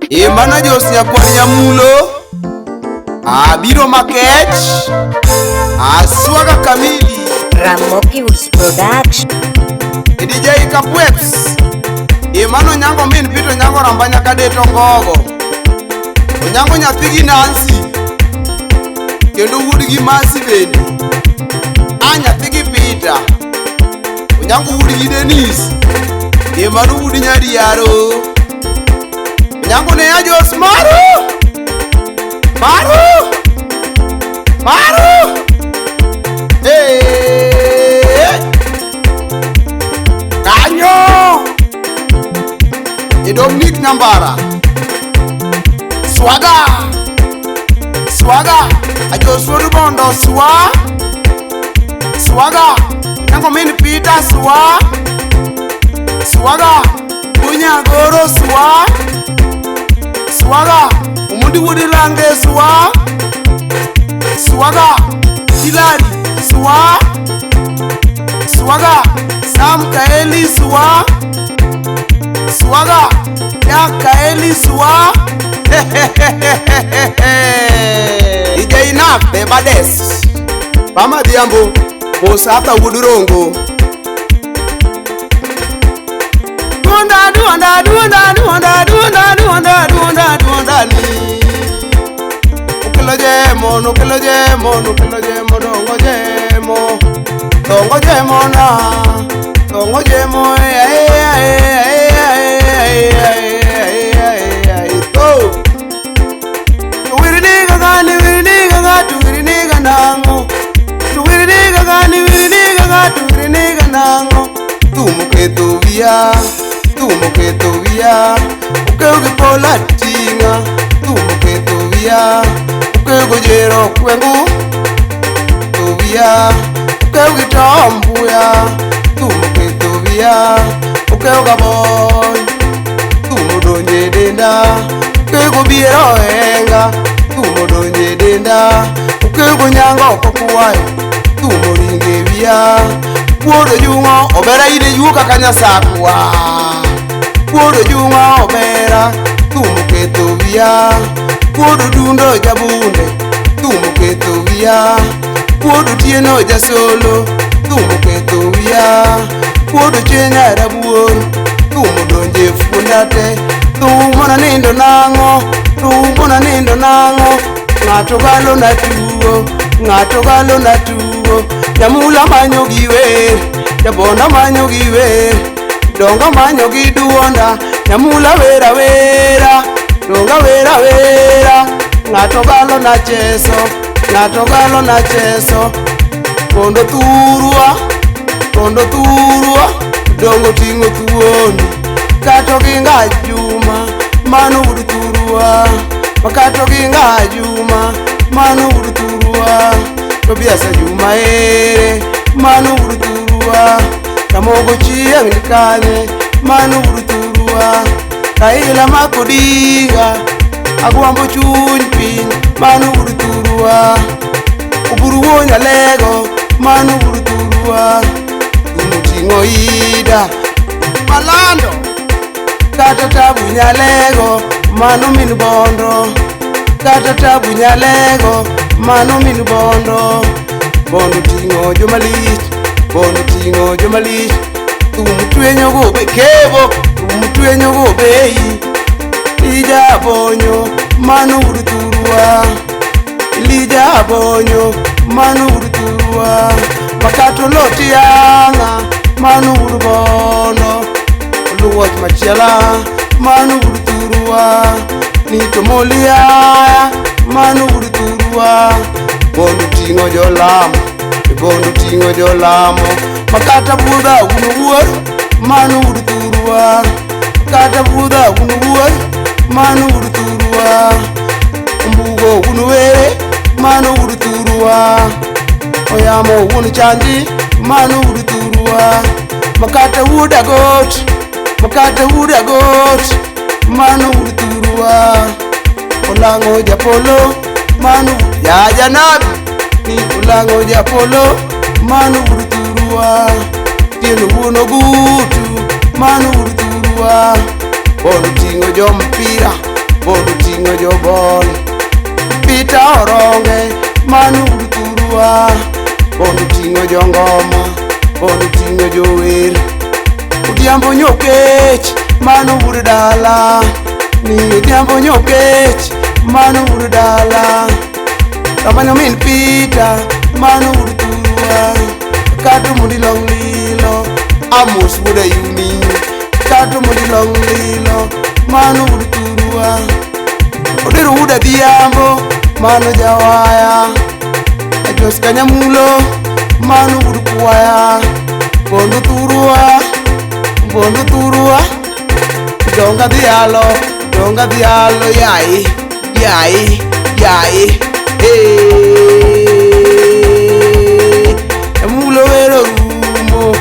Imana Jos nyakwar Nyamulo. Abiro makech. Aswaga kamili. Ramogi Woods Production. DJ Kapweps. Imano nyango min pito nyango ramba nyaka deto ngogo. Onyango nyathi gi Nancy. Kendo wuod gi Masi bende. A nyathi gi Peter. Onyango wuod gi Dennis. Imano wuod Nyariaro. Onyango ne ajos maru. Maru. Maru. Hey. Kanyo. E Dominic Nambara. Swaga. Swaga. Ajos wuod Bondo swa. Swaga. Onyango min Peter swa. Swaga. Bunyagoro swa. Swaga. Omondi wuod Lange swa. Swaga. Hilary swa. Swaga. Sam Kaeli swa. Swaga. Ya Kaeli swa. DJ Nak the baddest. Mama Dhiambo, Mosata wuod Rongo. Duonda duonda duonda duonda duonda duonda duonda duonda ni. Okelo jemo, nokelo jemo, nokelo jemo, dongo jemo. Dongo jemo na. Dongo jemo e e e e e e e e to. Tuwirni gaga ni wirni gaga tuwirni ganango. Tuwirni gaga ni wirni gaga tuwirni ganango. Tumo keto wiya, tumo keto wiya. Okew gi pola tinga, tumo keto wiya. Okew go jero kwengu, to wiya. Okew gi tombuya, tumo keto wiya. Okew ga boy, tumo donje denda. Okew go biero enga, tumo donje denda. Okew go nyango kokuwayo, tumo ringe wiya. Wuodo jungo obera ide yuo kaka nyasakwa. Wuodo jungo obera, tumo keto wiya. Wuodo dundo jabunde, tumo keto wiya. Wuodo tieno jasolo, tumo keto wiya. Wuodo chenya rabuor, tumo donje fundate. Tumo na nindo nang'o, tumo na nindo nang'o. Ng'ato galo na tuo, ng'ato galo na tuo. Nyamula manyo gi wer, jabonda manyo gi wer. Donga manyo gi duonda, nyamula wera wera. Donga wera wera. Ng'ato galo na cheso, ng'ato galo na cheso. Kondo thurwa, kondo thurwa. Dongo ting'o thuondi, kato gi ngajuma, mano wuod thurwa. Makato gi ngajuma, mano wuod thurwa. Tobias Juma ere, mano wuod thurwa. Ramogo chieng' ni kanye, mano wuod thurwa. Raila makodinga, agwambo chuny piny, mano wuod thurwa. Oburu wuo Nyalego, mano wuod thurwa. Tumo ting'o ida, Malando. Kata tabu Nyalego, mano min Bondo. Kata tabu Nyalego, mano min Bondo. Bondo ting'o jomalich, Bondo ting'o jomalich. Thum twenyo go be kebo, thum twenyo go bei. Ija bonyo, mano wuod thurwa. Ilija bonyo, mano wuod thurwa. Makato loti yanga, mano wuod Bondo. Oluoch machiela, mano wuod thurwa. Nito moliaya, mano wuod thurwa. Bondo ting'o jolamo, Bondo ting'o jolamo. Makata budha un wuor, mano wuod thurwa. Kata budha un wuor, mano wuod thurwa. Ombugo un were, mano wuod thurwa. Oyamo un chanji, mano wuod thurwa. Makata wuod agot, makata wuod agot, mano wuod thurwa. Olang'o japolo, mano ya janabi. Ni olang'o japolo, mano wuod thurwa. Tieno wuon Ogutu, mano wuod thurwa. Bondo ting'o jompira, Bondo ting'o jobol. Peter Oronge, mano wuod thurwa. Bondo ting'o jongoma, bondo ting'o jower. Odhiambo Nyokech, mano wuod dala. Ni Odhiambo Nyokech, mano wuod dala. Kamanyo min Peter, mano wuod thurwa. Kato mondi long lilo, Amos wuod Ayuni. Kato mondi long lilo, mano wuod thurwa. Odero wuod Adhiambo, mano jawaya. Ajos Kanyamulo, mano wuod kwaya. Bondo thurwa, bondo thurwa. Donga dhialo, donga dhialo, yai, yai, yai. Hey. Amulo wero rumo,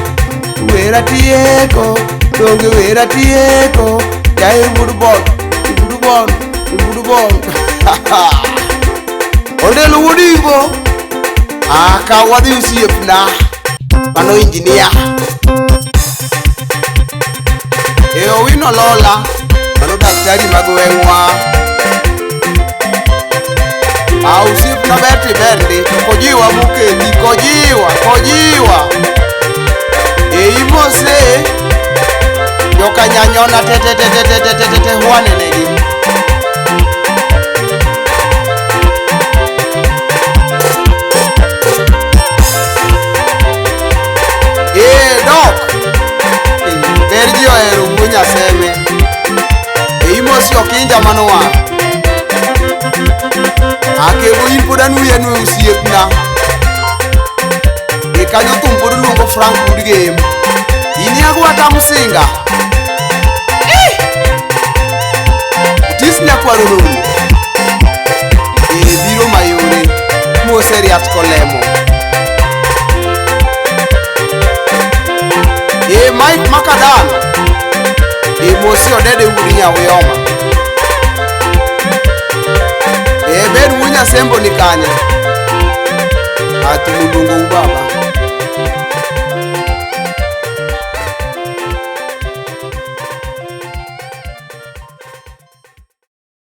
wera tieko, donge wera tieko. Yai wuod bon, wuod bon, wuod bon. Ondelo wuod Imbo, aka wadhi osiepna, mano injinia. E Owino Lola, mano daktari ma gweng'wa. A osiepna ber tiber ndi, to kojiwa moketi, kojiwa, kojiwa. E imose, jokanyanyona te te te te te te te te te huanenegi. Ee dok, ber ji ohero wuo Nyaseme. E imosi okinja mano war. Akebo in pod anuyi anuya osiepna. E kanyo thum pod luongo Frank Woodgame. In agwata Musinga. Otis nyakwaro Lulu. E biro mayore. Mose riat kolemo. E Mike Makadan. E mosi odede wuod Nyawiyoma. E ben wuo Nyasembo ni kanye? Athum oluongou baba.